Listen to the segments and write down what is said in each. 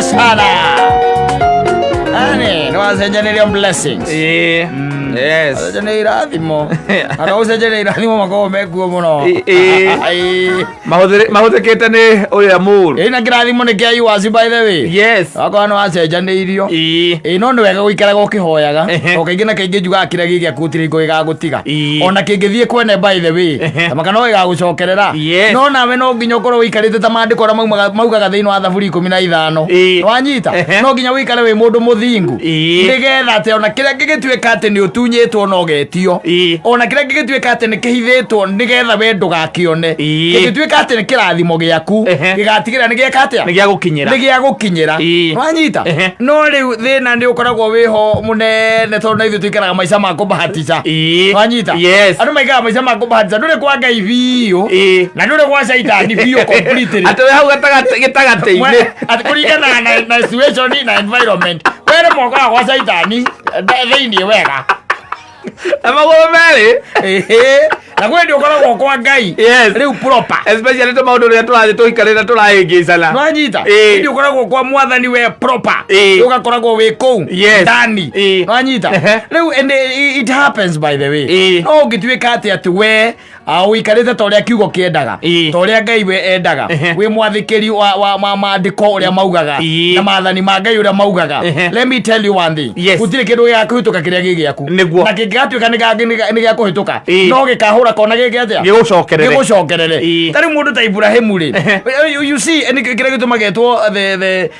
Asante sana. Ani, nĩwacenjanirio blessings. Ĩĩ. Yes. Wacenjania irathimo. Andũ a gũcenjania irathimo makoragwo mekuo mũno. Ĩĩ. Ĩĩ. Mahũthĩkĩte nĩ ũrĩa mũũru. Ĩĩ, na kĩrathimo nĩ kĩa yours by the way. Yes. Wakorwo nĩwacenjanĩirio. Ĩĩ. Ĩĩ, no nĩ wega gũikaraga ũkĩhoyaga. Ehe. O kaingĩ na kaingĩ njugaga kĩrĩa gĩ gĩaku gũtirĩ hingo gĩgagũtiga. Ĩĩ. Ona kĩngĩthiĩ kwene by the way. Ehe. Tamaka no gĩgagũcokerera. Yes. No nawe no nginya ũkorwo ũikarĩte ta maandĩko ũrĩa maugaga thĩinĩ wa Thaburi 15. Ĩĩ. Wanyita? Ehe. No nginya ũikare wĩ mũndũ mũthingu. Ĩĩ. Nĩgetha atĩ ona kĩrĩa kĩngĩtuĩka atĩ nĩ ũtunyĩtwo na ũgetio. Ĩĩ. Ona kĩrĩa kĩngĩtuĩka atĩ nĩ kĩhithĩtwo nĩgetha we ndũgakĩone. Ĩĩ. Kĩngĩtuĩka atĩ nĩ kĩrathimo gĩaku Ehe. gĩgatigĩrĩra nĩ gĩeka atĩa? Nĩ gĩa gũkinyĩra. Nĩ gĩa gũkinyĩra. Ĩĩ. Wanyita? Ehe. No rĩu thĩna nĩ ũkoragwo wĩho mũnene tondũ na ithuĩ tũikaraga maica ma kũbahatica. Ĩĩ. Wanyita? Yes. Andũ maikaraga maica ma kũbahatica. Ndũrĩ kwa Ngai biũ. Ĩĩ. Na ndũrĩ gwa caitani biũ completely. Atĩ wĩ hau gĩtagatĩ-inĩ. Atĩ kũringana na situation na environment. We rĩmwe ũkoragwo gwa caitani thĩinĩ wega. Na magũrũ merĩ. Ĩhĩ. Na kwĩ hĩndĩ ũkoragwo kwa Ngai. Yes. Rĩu proper. Especially tũ maũndũ rĩrĩa tũrathiĩ tũikarĩte tũrahĩngĩcana. Nwanyita? Ĩĩ. Hĩndĩ ũkoragwo kwa mwathani we proper. Ĩĩ. Ũgakoragwo wĩ kũu. Yes. Ndani. Ĩĩ. Nwanyita? Ehe. Rĩu and it happens by the way. Ĩĩ. No ũngĩtuĩka atĩ atĩ we ũikarĩte ta ũrĩa kiugo kĩendaga. Ĩĩ. Ta ũrĩa Ngai we endaga. Ehe. Wĩ mwathĩkĩri wa maandĩko ũrĩa maugaga. Ĩĩ. Na maathani ma Ngai ũrĩa maugaga. Ehe. Let me tell you one thing. Yes. Gũtirĩ kĩndũ gĩgakũhĩtũka kĩrĩa gĩ gĩaku. Nĩguo. Na kĩngĩgatuĩka nĩ gĩa kũhĩtũka. Ĩĩ. No gĩkahũra kona gĩke atĩa? Gĩgũcokerere. Gĩgũcokerere. Ĩĩ. Ta rĩu mũndũ ta Ibrahimu rĩ. Ehe. You see, nĩ kĩrĩa gĩtũmaga etwo the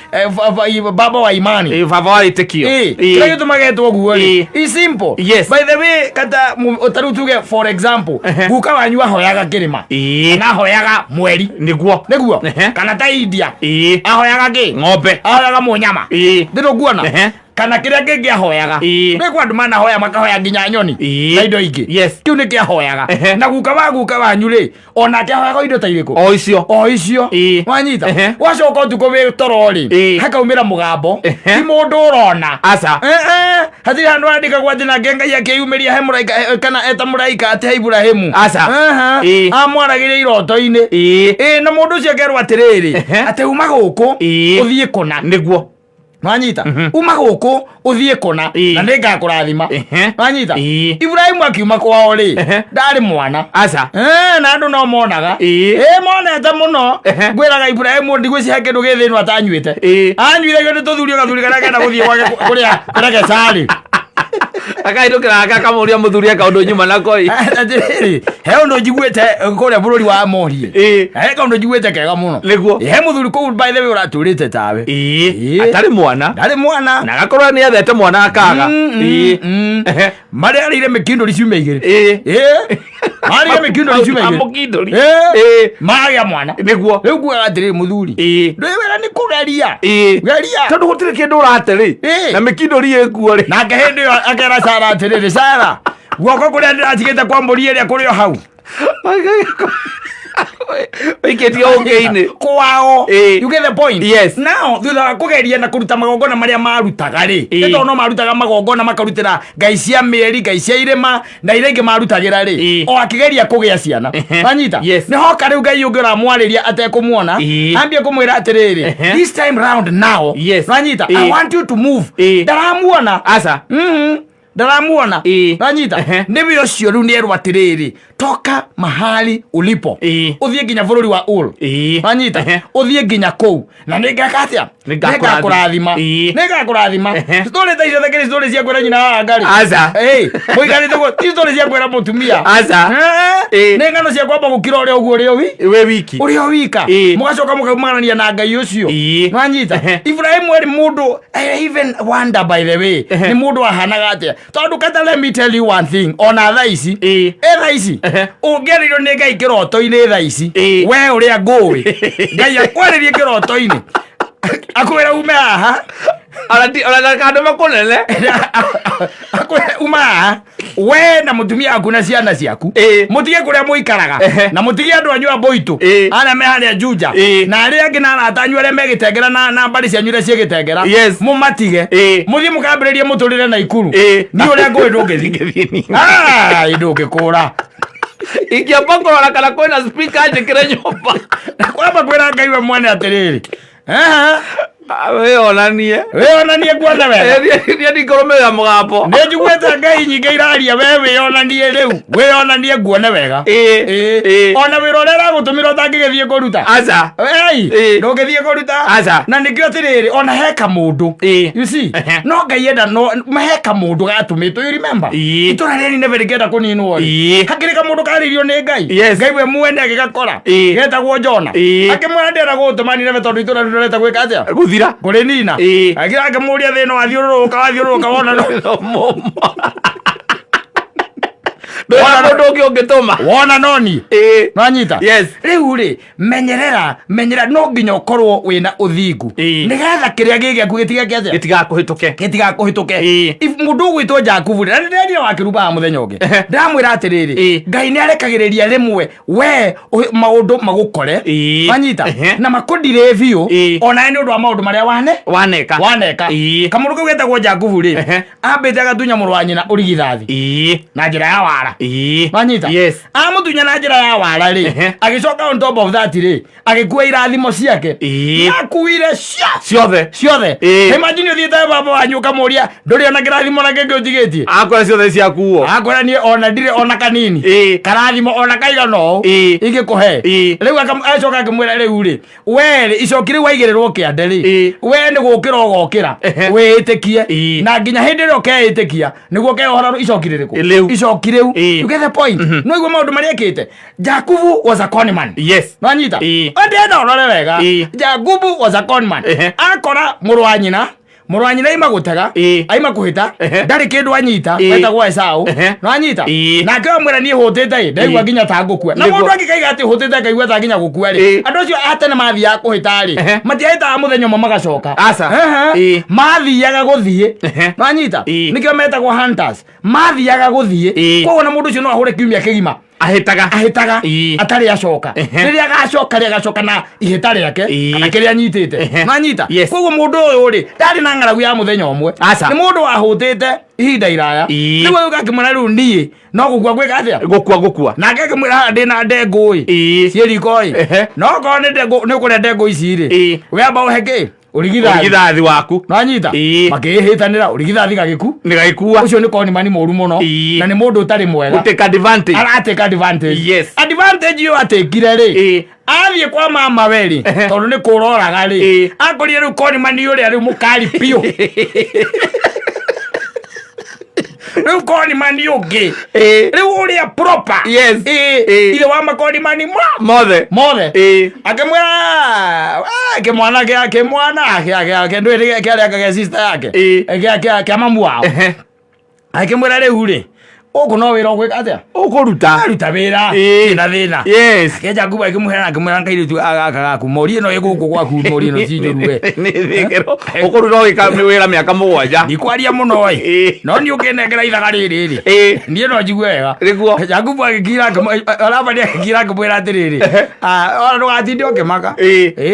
baba wa imani. Ĩĩ, baba wa wĩtĩkio. Ĩĩ, Ĩĩ. kĩrĩa gĩtũmaga etwo ũguo rĩ. Ĩĩ. It's simple. Yes. By the way, kata ta rĩu tuge for example, Ehe. guka wanyu ahoyaga kĩrĩma. Ĩĩ. Kana ahoyaga mweri. Nĩguo. Nĩguo. Ehe. Kana ta India. Ĩĩ. Ahoyaga kĩ? Ng'ombe. Ahoyaga mũnyama. Ĩĩ. Ndĩrũkuona? Ehe. Kana kĩrĩa kĩngĩ ahoyaga. Ĩĩ. Nĩ kwa andũ manahoya makahoya nginya nyoni. Ĩĩ. Na indo ingĩ. Yes. Kĩu nĩkĩo ahoyaga. Ehe. Na guka wanyu rĩ, onake ahoyaga indo ta irĩkũ? O icio. O icio. Ĩĩ. Wanyita? Ehe. Wacoka ũtukũ wĩ toro rĩ, Ĩĩ. hakaumĩra mũgambo. Ehe. Ti mũndũ ũrona. Aca. Eh, eh, hatirĩ handũ handĩkagwo atĩ nake Ngai akĩyumĩria he mũraika kana eta mũraika atĩ he Ibrahimu. Aca. Aha. Ĩĩ. Amwaragĩria iroto-inĩ. Ĩĩ. Ĩĩ, na mũndũ ũcio akerwo atĩrĩrĩ, Ehe. atĩ uma gũkũ Ĩĩ. ũthiĩ kũna. Nĩguo. Nwanyita? Uma gũkũ ũthiĩ kũna Ĩĩ. na nĩngakũrathima. Ehe. Nwanyita? Ĩĩ. Ibrahimu akiuma kwao rĩ, Ehe. ndarĩ mwana. Aca. Na andũ no monaga. Ĩĩ. Ĩĩ, monete mũno. Ehe. Ngwĩraga Ibrahimu ndigwĩciria he kĩndũ gĩ thĩ ĩno atanyuĩte. Ĩĩ. Anyuithagio nĩ tũthuri o gathuri karĩa kenda gũthiĩ gwake kũrĩa kũrĩa Kesari. Akahĩtũkĩra aka akamũria mũthuri kaũndũ nyuma nako ĩ. Atĩrĩrĩ, he ũndũ njiguĩte kũrĩa bũrũri wa Amori. Ĩĩ. He kaũndũ njiguĩte kega mũno. Nĩguo. He mũthuri kũu by the way ũratũrĩte tawe. Ĩĩ. Ĩĩ. Atarĩ mwana. Ndarĩ mwana. Na agakorwo nĩ ethete mwana akaga. Ĩĩ. Ehe. Marĩa arĩire mĩkindũri ciumia igĩrĩ. Ĩĩ. Ĩĩ. Marĩire mĩkindũri ciumia igĩrĩ. Amũkindũri. Ĩĩ. Ĩĩ. Magĩa mwana. Nĩguo. Rĩu ngugaga atĩrĩrĩ mũthuri. Ĩĩ. Ndũĩ wega nĩ kũgeria. Ĩĩ. Geria. Tondũ gũtirĩ kĩndũ ũrate rĩ. Ĩĩ. Na mĩkindũri ĩkuo rĩ. Nake hĩndĩ ĩyo akera Sara atĩrĩrĩ, Sara, guoko kũrĩa ndĩratigĩte kwa mbũri ĩrĩa kũrĩ o hau. Ũikĩtio ũkĩ-inĩ. Kwao. Ĩĩ. You get the point? Yes. Now, thutha wa kũgeria na kũruta magongona marĩa marutaga rĩ, Ĩĩ. nĩ tondũ no marutaga magongona makarutĩra ngai cia mĩeri, ngai cia irĩma, na iria ingĩ marutagĩra rĩ, Ĩĩ. o akĩgeria kũgĩa ciana. Ehe. Wanyita? Yes. Nĩ hoka rĩu Ngai ũngĩ ũramwarĩria atekũmuona, Ĩĩ. ambie kũmwĩra atĩrĩrĩ, Ehe. this time round now, Yes. wanyita? I Ĩĩ. want you to move. Ĩĩ. Ndaramuona. Aca. Ndaramuona. Ĩĩ. Wanyita? Ehe. Nĩwe ũcio rĩu nĩerwo atĩrĩrĩ, toka mahali ulipo. Ĩĩ. Ũthiĩ nginya bũrũri wa Ur. Ĩĩ. Wanyita? Ehe. Ũthiĩ nginya kũu. Na nĩngeka atĩa? Nĩngakũrathima. Nĩngakũrathima. Ĩĩ. Nĩngakũrathima. Ehe. Story ta icio thekeri story cia kwĩra nyina wa Ngarĩ. Aca. Ĩĩ. Mũikarĩte ũguo ti story cia kwĩra mũtumia. Aca. Ĩĩ. Ĩĩ. Nĩ ng'ano cia kwamba gũkira ũrĩa ũguo ũrĩ o wi. Wĩ wiki. Ũrĩ o wika. Ĩĩ. Mũgacoka mũkaumanania na Ngai ũcio. Ĩĩ. Nwanyita? Ehe. Ibrahimu arĩ mũndũ, I even wonder by the way, Ehe. nĩ mũndũ ahanaga atĩa? Tondũ kata let me tell you one thing, ona thaa ici, Ĩĩ. ĩ thaa ici, Ehe. ũngĩarĩrio nĩ Ngai kĩroto-inĩ thaa ici, Ĩĩ. we ũrĩa ngũĩ, Ngai akwarĩrie kĩroto-inĩ, akwĩra ume haha, Ona kandũme kũnene. akwĩre uma haha, we na mũtumia waku na ciana ciaku, Ĩĩ. mũtige kũrĩa mũikaraga, Ehe. na mũtige andũ anyu a Mbũitũ, Ĩĩ. arĩa me harĩa Juja, Ĩĩ. na arĩa angĩ na arata anyu arĩa me Gĩtengera na mbarĩ cianyu iria ciĩ Gĩtengera, Yes. mũmatige, Ĩĩ. mũthiĩ mũkambĩrĩrie mũtũrĩre Naikuru, Ĩĩ. niĩ ũrĩa ngũĩ ndũngĩthiĩ. Ndũngĩthiĩ niĩ. Ai, ndũngĩkũra. Ingĩamba kũrora kana kwĩna speaker njĩkĩre nyũmba. Kwamba kwĩra Ngai we mwene atĩrĩrĩ, ehe. Wĩonanie. Wĩonanie nguone wega. Niĩ ndikũrũmĩrĩra mũgambo. Nĩ njiguĩte ngai nyingĩ iraria, we wĩonanie rĩu, wĩonanie nguone wega. Ĩĩ. Ĩĩ. Ona wĩra ũrĩa aragũtũmĩra ũtangĩgĩthiĩ kũruta. Aca. Ei, ndũngĩthiĩ kũruta. Aca. Na nĩkĩo atĩrĩrĩ, ona he kamũndũ. You see? No Ngai enda no he kamũndũ gatũmĩtwo, you remember? Itũra rĩa Nineve rĩkĩenda kũninwo rĩ. Hakĩrĩ kamũndũ karĩirio nĩ Ngai. Ngai we mwene agĩgakora. Getagwo Jona. Akĩmwĩra ndĩrenda gũgũtũma Nineve tondũ itũra rĩu rĩrenda gwĩka atĩa? Gũthira. Kũrĩnina. Akĩra akĩmũria thĩna wathiũrũrũka wathiũrũrũka wona no Ndũrĩ mũndũ ũngĩ ũngĩtũma. Wona noni. Nwanyita? Yes. Rĩu rĩ, menyerera, menyerera, no nginya ũkorwo wĩna ũthingu. Nĩgetha kĩrĩa gĩ gĩaku gĩtigeke atĩa? Gĩtigakũhĩtũke. Gĩtigakũhĩtũke. If mũndũ ũgwĩtwo Jakubu rĩ, na nĩndĩrerire wakĩrubaga mũthenya ũngĩ. Ndĩramwĩra atĩrĩrĩ, Ngai nĩ arekagĩrĩria rĩmwe we maũndũ magũkore. Wanyita? Na makũndirĩ biũ. Onawe nĩ ũndũ wa maũndũ marĩa wane waneka. Waneka. Kamũndũ kau getagwo Jakubu rĩ, ambĩte agatunya mũrũ wa nyina ũrigithathi na njĩra ya wara. Wanyita? Yes. Amũtunya na njĩra ya wara rĩ, agĩcoka on top of that rĩ, agĩkua irathimo ciake. Akuire cia ciothe. Ciothe. Imagine ũthiĩte baba wanyu ũkamũria ndũrĩ ona kĩrathimo na kĩngĩ ũtigĩtie. Akwĩra ciothe ciakuo. Akwĩra niĩ ona ndirĩ ona kanini. Karathimo ona kaigana ũũ ingĩkũhe. Rĩu acoka akĩmwĩra rĩu rĩ, we rĩ, icoki rĩu waigĩrĩrwo kĩande rĩ, we nĩ gũkĩra ũgokĩra wĩĩtĩkie, na nginya hĩndĩ ĩrĩa ũkeĩtĩkia nĩguo ũkeohora icoki rĩrĩkũ? Rĩu. Icoki rĩu. You get the point? No igue maũndũ marĩa ekĩte. Jakubu was a con man. Nwanyita? Ndĩrenda ũrore wega. Jakubu was a con man. Akora mũrũ wa nyina, mũrũ wa nyina aima gũtega, aima kũhĩta, ndarĩ kĩndũ anyita, wetagwo Esau. Nwanyita? Nake amwĩra niĩ hũtĩte ĩ, ndaigua nginya ta ngũkua. Na mũndũ angĩkaiga atĩ hũtĩte akaigua ta nginya gũkua rĩ, andũ acio a tene mathiaga kũhĩta rĩ, matiahĩtaga mũthenya ũmwe magacoka. Aca. Mathiaga gũthiĩ. Nwanyita? Nĩkĩo metagwo hunters. Mathiaga gũthiĩ. Koguo na mũndũ ũcio no ahũre kiumia kĩgima ahĩtaga. Ahĩtaga atarĩ acoka. Rĩrĩa agacoka rĩ, agacoka na ihĩta rĩake kana kĩrĩa anyitĩte. Nanyita? Yes. Koguo mũndũ ũyũ rĩ, ndarĩ na ng'aragu ya mũthenya ũmwe. Aca. Nĩ mũndũ wahũtĩte ihinda iraya. Rĩu agĩũka akĩmwĩra rĩu niĩ no gũkua gwĩka atĩa? Gũkua gũkua. Nake akĩmwĩra haha ndĩna ndengũ ĩ, ciĩ riko ĩ. No okorwo nĩ ndengũ nĩ ũkũrĩa ndengũ ici rĩ, we amba ũhe kĩ? Ũrigithathi. Ũrigithathi waku. Nwanyita? Makĩĩhĩtanĩra ũrigithathi gagĩku. Nĩ gagĩkua. Ũcio nĩ konimani mũru mũno. Na nĩ mũndũ ũtarĩ mwega. Gũtake advantage. Aratake advantage. Yes. Advantage ĩyo atekire rĩ, athiĩ kwa mama we rĩ, tondũ nĩ kũroraga rĩ, akorire rĩu konimani ũrĩa rĩu mũkari biũ. Rĩu konimani ũngĩ rĩu ũrĩa proper. Yes. Ithe wa makonimani ma mothe. Mothe. Akĩmwĩra, "Ah, kĩmwana gĩa kĩmwana gĩa gĩa gĩa ndũĩ kĩarĩa gĩa sister yake gĩa gĩa kĩa mamu wao." Akĩmwĩra rĩu rĩ, gũkũ no wĩra ũgwĩka atĩa? Ũkũruta. Aruta wĩra. Na thĩna. Ke Jakubu akĩmũhe akĩmwĩra kairĩtu gaka gaku mori ĩno ĩ gũkũ gwaku, mori ĩno ti njũru we. Nĩ thĩkĩro. Ũkũruta ũgĩka wĩra mĩaka 7. Ndikwaria mũno ĩ, no niĩ ũkĩnengera ithaga rĩrĩ rĩ, niĩ no njigue wega. Nĩguo. Jakubu agĩkira Labani agĩkira akĩmwĩra atĩrĩrĩ, "Ah, ona ndũgatinde ũkĩmaka.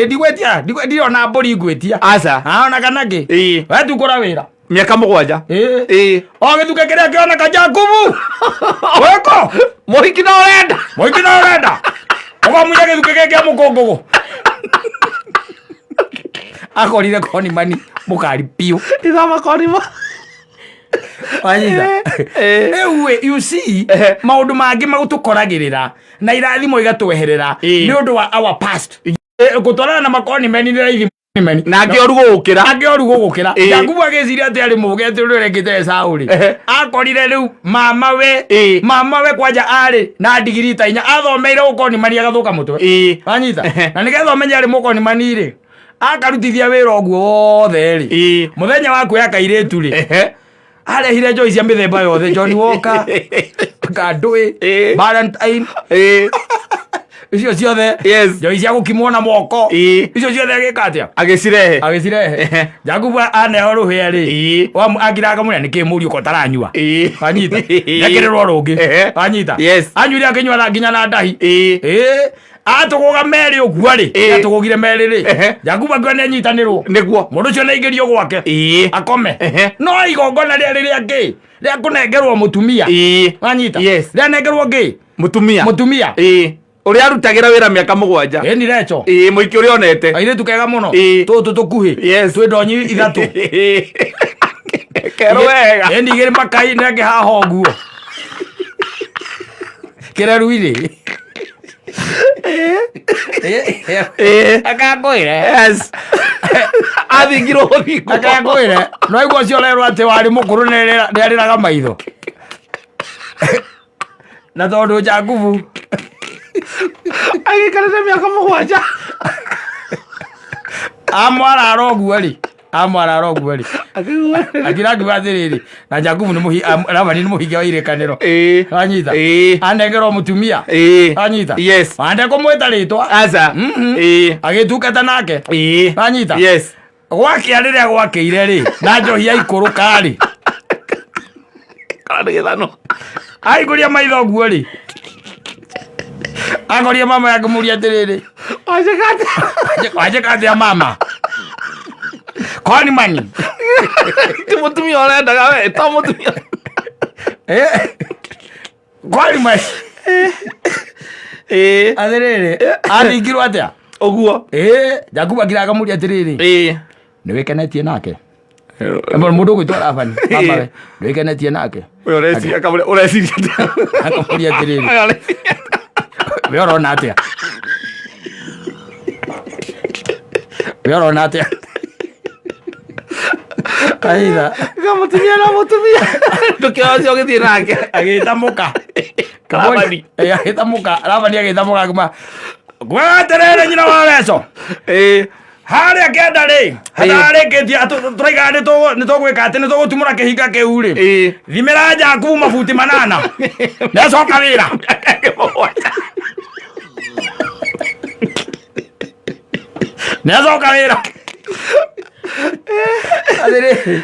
Ndigwĩtia, ndirĩ ona mbũri ngwĩtia." Aca. Ah, ona kana kĩ. We tukũra wĩra. Mĩaka 7. O gĩthuke kĩrĩa kĩoneka Jakubu wĩko. Mũhiki no ũrenda. Mũhiki no ũrenda ũkamunya gĩthuke gĩkĩ kĩa mũkũngũgũ. Akorire konimani mũkari biũ. Ithama konima. Wanyita? Rĩu ĩ, you see, maũndũ mangĩ magũtũkoragĩrĩra na irathimo igatweherera nĩ ũndũ wa our past. Gũtwarana na makonimeni nĩ raithi meni. Na angĩ oru gũgũkĩra. Angĩ oru gũgũkĩra. Jakubu agĩciria atĩ arĩ mũũgĩ atĩ ũrĩa ũrekĩte Esau rĩ, akorire rĩu mama we, mama we kwanja arĩ na ndigiri ta inya, athomeire ũkonimani agathũka mũtwe. Wanyita? Na nĩgetha ũmenye arĩ mũkonimani rĩ, akarutithia wĩra ũguo wothe rĩ, mũthenya wa kuoya kairĩtu rĩ, arehire njohi cia mĩthemba yothe, Johnny Walker, kandũĩ, Valentine, icio ciothe, njohi cia gũkimwo na moko, icio ciothe agĩka atĩa? Agĩcirehe. Agĩcirehe. Jakubu aneo rũhĩa rĩ, akira akamwĩra nĩkĩ mũriũ ko taranyua. Wanyita? Nekĩrĩrwo rũngĩ. Wanyita? Yes. Anyuire akĩnyua na nginya na ndahi. Atũgũga merĩ ũguo rĩ, atũgũgire merĩ rĩ, Jakubu akiuga nĩ anyitanĩrwo. Nĩguo. Mũndũ ũcio nĩ aingĩrio gwake akome. No igongona rĩarĩ rĩa kĩ? Rĩa kũnengerwo mũtumia. Wanyita? Yes. Rĩanengerwo ngĩ? Mũtumia. Mũtumia. Ũrĩa arutagĩra wĩra mĩaka 7. Ĩni Recho. Ĩĩ, mũingĩ ũrĩa onete. Airĩtu kega mũno. Ĩĩ. Tũtũ tũkuhĩ. Yes. Twĩ ndonyi ithatũ. Kerwo wega. Ĩni igĩrĩ makai na ĩngĩ haha ũguo. Kĩreru-inĩ. Ĩĩ. Akangwĩre. Yes. Athingirwo gũthingwo. Akangwĩre. No igua ũcio ũrerwo atĩ warĩ mũkũrũ nĩarĩraga maitho. Na tondũ Jakubu Agĩikarĩte mĩaka 7. Amwarara ũguo rĩ. Amwarara ũguo rĩ. Akira akiuga atĩrĩrĩ, na Jakubu nĩ mũhi Labani nĩ mũhingia wa irĩkanĩro. Ĩĩ. Wanyita? Ĩĩ. Anengerwo mũtumia. Ĩĩ. Wanyita? Yes. Wande kũmwĩta rĩtwa. Aca. Ĩĩ. Agĩtungata nake. Ĩĩ. Wanyita? Yes. Gwakĩa rĩrĩa gwakĩire rĩ, na njohi yaikũrũka rĩ. Kana nĩ gĩthano. Aihingũria maitho ũguo rĩ. Akoria mama yake mũria atĩrĩrĩ. Wanjĩka atĩa? Wanjĩka atĩa mama? Koni mani. Ti mũtumia ũrendaga we, to mũtumia. Koni mani. Ĩĩ. Atĩrĩrĩ, athingirwo atĩa? Ũguo. Ĩĩ, Jakubu akira akamũria atĩrĩrĩ. Ĩĩ. Nĩ wĩkenetie nake? Mũndũ ũgwĩtwo Labani, mama we, nĩ wĩkenetie nake? Ũyũ ũreciria akamũria ũreciria atĩa? Akamũria atĩrĩrĩ. Ũyũ ũreciria We ũrona atĩa? We ũrona atĩa? Aitha. Ga mũtumia na mũtumia. Ndũkĩoya ũcio ũgĩthiĩ nake. Agĩta mũka. Labani. Agĩta mũka. Labani agĩta mũka akiuma. Ngwĩra atĩrĩrĩ nyina wa Recho. Ĩĩ. Harĩa kĩanda rĩ, hatararĩkĩtie tũraiga nĩ tũgwĩka atĩ nĩ tũgũtumũra kĩhinga kĩu rĩ. Ĩĩ. Thimĩra Jakubu mabuti 8. Nĩacoka wĩra. Nĩacoka wĩra. Atĩrĩrĩ.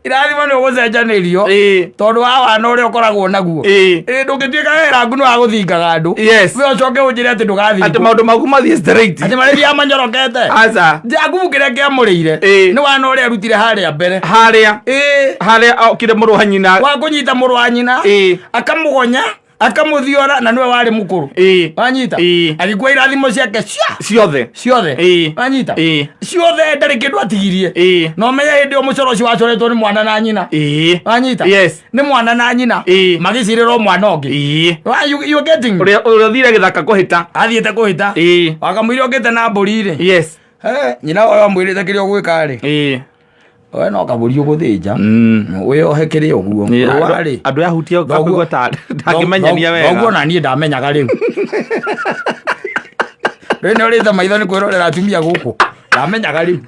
Irathimo nĩ ũgũcenjanĩrio. Ĩĩ. Tondũ wa wana ũrĩa ũkoragwo naguo. Ĩĩ. Ĩĩ ndũngĩtuĩka wĩra ngu nĩ wa gũthingaga andũ. Yes. We ũcoke ũnjĩre atĩ ndũgathingwo. Atĩ maũndũ maku mathiĩ straight. Atĩ marĩthiaga manyorokete. Aca. Jakubu kĩrĩa kĩamũrĩire. Ĩĩ. Nĩ wana ũrĩa arutire harĩa mbere. Harĩa. Ĩĩ. Harĩa okire mũrũ wa nyina. Wa kũnyita mũrũ wa nyina. Ĩĩ. Akamũgonya, akamũthiora na nĩwe warĩ mũkũrũ. Ĩĩ. Wanyita? Ĩĩ. Agĩkua irathimo ciake cia Ciothe. ciothe. Ĩĩ. Wanyita? Ĩĩ. Ciothe ndarĩ kĩndũ atigirie. Ĩĩ. Na ũmenye hĩndĩ ĩyo mũcoro ũcio wacoretwo nĩ mwana na nyina. Ĩĩ. Wanyita? Yes. Nĩ mwana na nyina. Ĩĩ. Magĩcirĩrwo mwana ũngĩ. Ĩĩ. You are getting. Ũrĩa ũthire gĩthaka kũhĩta. Athiĩte kũhĩta. Ĩĩ. Wakamũira ũkĩte na mbũri rĩ. Yes. Nyina ũyũ amwĩrĩte kĩrĩa ũgwĩka rĩ. Ĩĩ. We no kabũri ũgũthĩnja. Wĩohe kĩrĩa ũguo. Rũa rĩ. Andũ ahutie akaigua ta ndangĩmenyania wega. Thoguo na niĩ ndamenyaga rĩu. Rĩu nĩ ũrĩte maitho nĩ kwĩrorera atumia gũkũ. Ndamenyaga rĩu.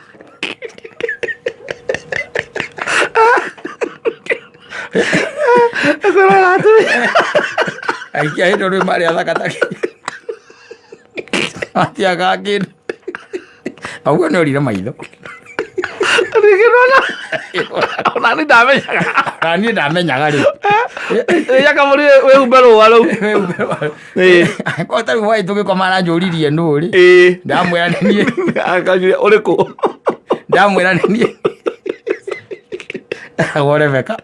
Kwĩrorera atumia. Aikia hĩndĩ rĩu marĩ athaka ta matiagaga kĩndũ. Thoguo nĩ orire maitho. Ndingĩrona. Ona niĩ ndamenyaga. Na niĩ ndamenyaga rĩu. Ĩĩ kamũri wĩhumbe rũa rũu. Ĩĩ. Angĩkorwo ta rĩu hwaĩ tũgĩkoma aranjũririe nũ rĩ. Ĩĩ. Ndamwĩra nĩ niĩ. Akanjũria ũrĩkũ? Ndamwĩra nĩ niĩ. Agwo Rebeka.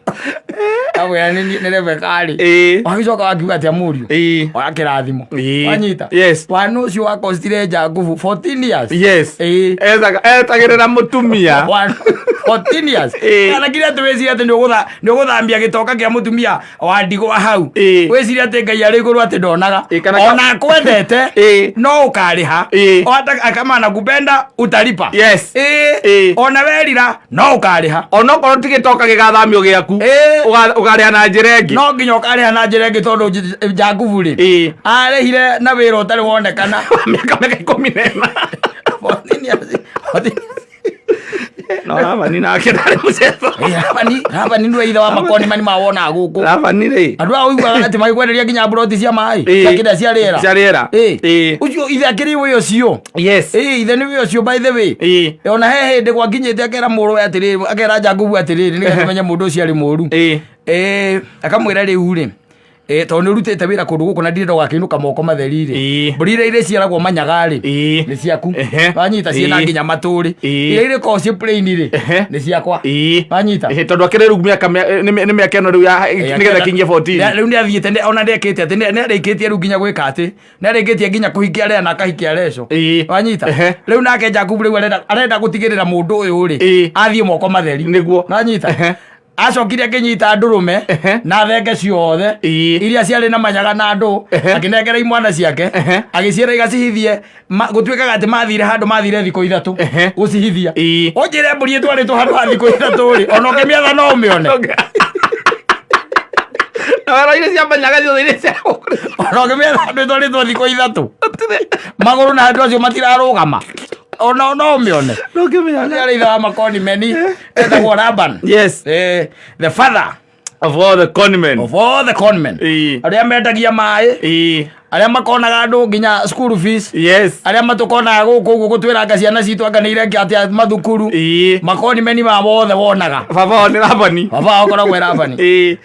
Ndamwĩra nĩ niĩ nĩ Rebeka rĩ. Ĩĩ. Wagĩcoka wakiuga atĩa mũriũ? Ĩĩ. Oya kĩrathimo. Ĩĩ. Wanyita? Yes. Wana ũcio wakostire Jakubu 14 years. Yes. Ĩĩ. Etagĩrĩra mũtumia. 14 years. Ĩĩ. Kana kĩrĩa atĩ wĩcirie atĩ nĩ ũgũthambia gĩtoka kĩa mũtumia wa ndigwa hau. Ĩĩ. Wĩcirie atĩ Ngai arĩ igũrũ atĩ ndonaga. Ĩĩ, kana Ona akwendete Ĩĩ. no ũkarĩha. Ĩĩ. O hata kama anakupenda utalipa. Yes. Ĩĩ. Ĩĩ. Ona werira no ũkarĩha. Onokorwo ti gĩtoka gĩgathamio gĩaku. Ĩĩ. Ũkarĩha na njĩra ĩngĩ. No nginya ũkarĩha na njĩra ĩngĩ tondũ Jakubu rĩ. Ĩĩ. Arĩhire na wĩra ũtarĩ wonekana. Mĩaka 14. 14 years. 14 No Labani nake ndarĩ mũceco. Labani, Labani nĩwe ithe wa makoni mani mawona gũkũ. Labani rĩ. Andũ aya ũiguaga atĩ magĩkwenderia nginya mburoti cia maĩ, Ĩĩ. cia kĩrĩa cia rĩera. Cia rĩera. Ĩĩ. Ĩĩ. Ũcio ithe akĩrĩ wĩ ũcio. Yes. Ĩĩ, ithe nĩ wĩ ũcio by the way. Ĩĩ. Ona he hĩndĩ gwakinyĩte akera mũrũwe atĩrĩrĩ, akera Jakubu atĩrĩrĩ, nĩgetha tũmenye mũndũ ũcio arĩ mũru. Ĩĩ. Ĩĩ, akamwĩra rĩu rĩ, Tondũ nĩ ũrutĩte wĩra kũndũ gũkũ na ndirenda ũgakĩinũka moko matheri rĩ, mbũri iria irĩciaragwo manyaga rĩ, nĩ ciaku. Wanyita, ciĩna nginya matũrĩ. Iria irĩkoragwo ciĩ plain rĩ, nĩ ciakwa. Wanyita. Tondũ akĩrĩ rĩu mĩaka nĩ mĩaka ĩno rĩu ya nĩgetha kinyie 14. Rĩu nĩ athiĩte ona ndekĩte atĩ nĩ arĩkĩtie rĩu nginya gwĩka atĩ nĩ arĩkĩtie nginya kũhikia Lea na akahikia Rachel. Wanyita. Rĩu nake Jakubu rĩu arenda gũtigĩrĩra mũndũ ũyũ rĩ, athiĩ moko matheri. Nĩguo. Wanyita. Acokire akĩnyita ndũrũme na thenge ciothe iria ciarĩ na manyaga na andũ, akĩnengera imwana ciake, agĩciĩra igacihithie. Gũtuĩkaga atĩ mathire handũ, mathire thikũ 3 gũcihithia. Ũnjĩre mbũri ĩtwarĩtwo handũ ha thikũ 3 rĩ, ona ũngĩmĩetha no ũmĩone? Na wero iria cia manyaga ciothe iria cia Ona ũngĩmĩetha handũ ĩtwarĩtwo thikũ 3, magũrũ na andũ acio matirarũgama, ona no ũmĩone? Ndũngĩmĩona. Arĩ ithe wa makoni meni etagwo Laban. The father of all the conmen. Of all the conmen. Arĩa mendagia maĩ, arĩa makonaga andũ nginya school fees, arĩa matũkonaga gũkũ ũguo gũtwĩranga ciana citũ anga nĩ ireka atĩa mathukuru. Makoni meni ma wothe wonaga. Baba wao nĩ Labani. Baba wao ũkoragwo e Labani.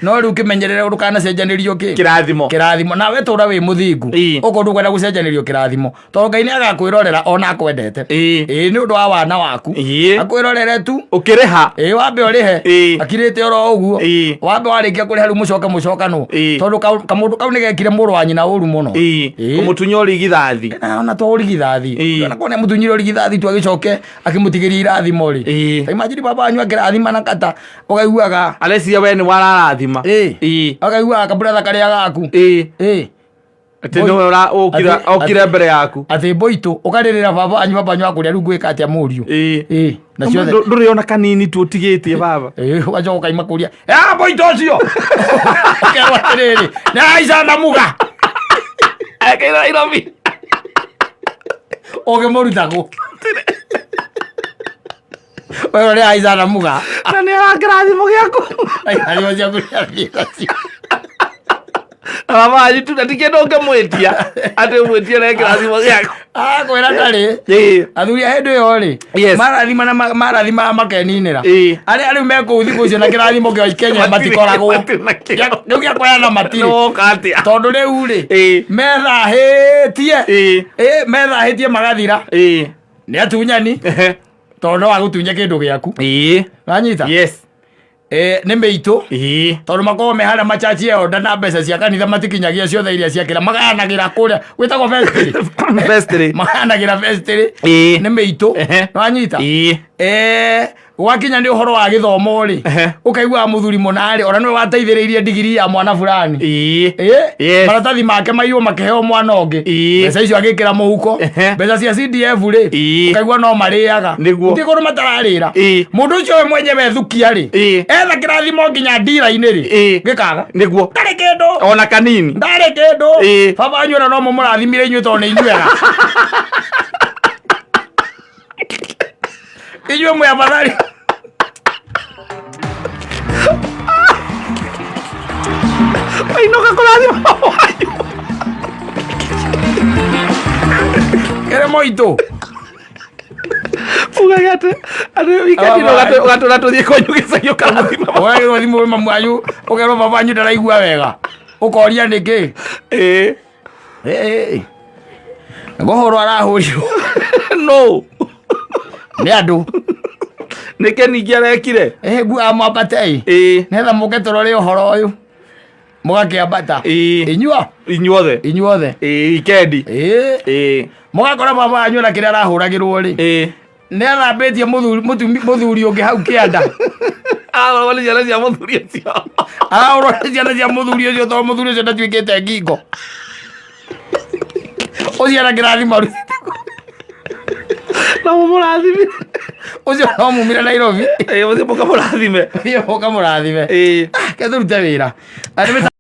No rĩu kĩmenyerere ndũkanacenjanĩrio kĩ Kĩrathimo. Kĩrathimo. Nawe tũra wĩ mũthingu. Ũkorwo ndũkwenda gũcenjanĩrio kĩrathimo, tondũ Ngai nĩ agakwĩrorera ona akwendete. Ĩĩ, nĩ ũndũ wa wana waku. Akwĩrorere tu. Ũkĩrĩha. Ĩĩ, wambe ũrĩhe. Akirĩte oro ũguo. Wambe warĩkia kũrĩha rĩu mũcoke mũcokanwo. Tondũ kamũndũ kau nĩ gekire mũrũ wa nyina ũru mũno. Kũmũtunya ũrigithathi. Na ona to ũrigithathi. Ona korwo nĩ amũtunyire ũrigithathi tu agĩcoke akĩmũtigĩria irathimo rĩ. Ta imagine baba wanyu akĩrathima na kata ũkaiguaga Areciria we nĩ wararathima. Ũkaiguaga kaburatha karĩa gaku. Atĩ nĩwe ũkire mbere yaku. Atĩ mbũitũ ũkarĩrĩra baba wanyu, baba wanyu akũrĩa rĩu ngwĩka atĩa mũriũ. Na ciothe Ndũrĩ ona kanini tu ũtigĩtie baba. Ũgacoka ũkaima kũria ya mbũitũ ũcio, ũkerwo atĩrĩrĩ, nĩ aica na muga. Akeira Nairobi. Ũngĩmũruta kũ wewe nĩ aica na muga? Na nĩ arakĩrathimo gĩaku. Irathimo ciaku nĩ athiĩ nacio. Na baba wanyu tu na ti kĩndũ ũngĩmwĩtia atĩ ũmwĩtie na kĩrathimo gĩaku. Akwĩra ndarĩ. Athuri a hĩndĩ ĩyo rĩ, marathima na marathimaga makeninĩra. Arĩa rĩu mekũu thikũ icio na kĩrathimo kĩa Kenya matikoragwo. Matirĩ nakĩo. Rĩu gĩa kũheana matirĩ. Nĩ woka atĩa? Tondũ rĩu rĩ, methahĩtie. Methahĩtie magathira. Nĩ atunyani, tondũ no agũtunye kĩndũ gĩaku. Wanyita? Yes. Nĩ mĩitũ, tondũ makoragwo me harĩa machachi ĩyo na mbeca cia kanitha matikinyagia ciothe iria ciakĩra, magayanagĩra kũrĩa gwĩtagwo vestry. Vestry. Magayanagĩra vestry. Nĩ mĩitũ. Wanyita? Gwakinya nĩ ũhoro wa gĩthomo rĩ, ũkaiguaga mũthuri mũna rĩ, ona nĩwe wateithĩrĩirie ndigiri ya mwana fulani. Maratathi make maiywo makĩheo mwana ũngĩ. Mbeca icio agĩkĩra mũhuko. Mbeca cia CDF rĩ, ũkaigua no marĩaga. Nĩguo. Gũtirĩ kũndũ matararĩra. Mũndũ ũcio we mwenyewe thukia rĩ, etha kĩrathimo nginya ndira-inĩ rĩ, gĩkaga. Nĩguo. Ndarĩ kĩndũ. Ona kanini. Ndarĩ kĩndũ. Baba wanyu ona no mũmũrathimire inyuĩ tondũ nĩ inyuega. Inyuĩ mwĩ afadhali. Wainũka kũrathima baba wanyu. Kĩrĩ moitũ. Ugaga atĩ wikendi ĩno ũgatũra tũthiĩ kwanyu gĩcagi ũkarathima baba. Ũgagĩrwo thimũ mamu wanyu, ũkerwo baba wanyu ndaraigua wega. Ũkoria nĩkĩ? Nĩkũhũrwo arahũrirwo. No. Nĩ andũ. Nĩkĩ ningĩ arekire? Nguaga mwambatei. Nĩgetha mũke tũrore ũhoro ũyũ. Mũgakĩambata. Inyuo. Inyuothe. Inyuothe. Wikendi. Mũgakora baba wanyu na kĩrĩa arahũragĩrwo rĩ. Nĩ athambĩtie mũthuri ũngĩ hau kĩanda. Arahũrwo nĩ ciana cia mũthuri ũcio. Arahũrwo nĩ ciana cia mũthuri ũcio tondũ mũthuri ũcio ndatuĩkĩte ngingo. Ũcio ena kĩrathimo arutĩte kũ? Na mũmũrathime. Ũcio no mumire Nairobi. Mũthiĩ mũkamũrathime. Thiĩ mũkamũrathime. Ke tũrute wĩra.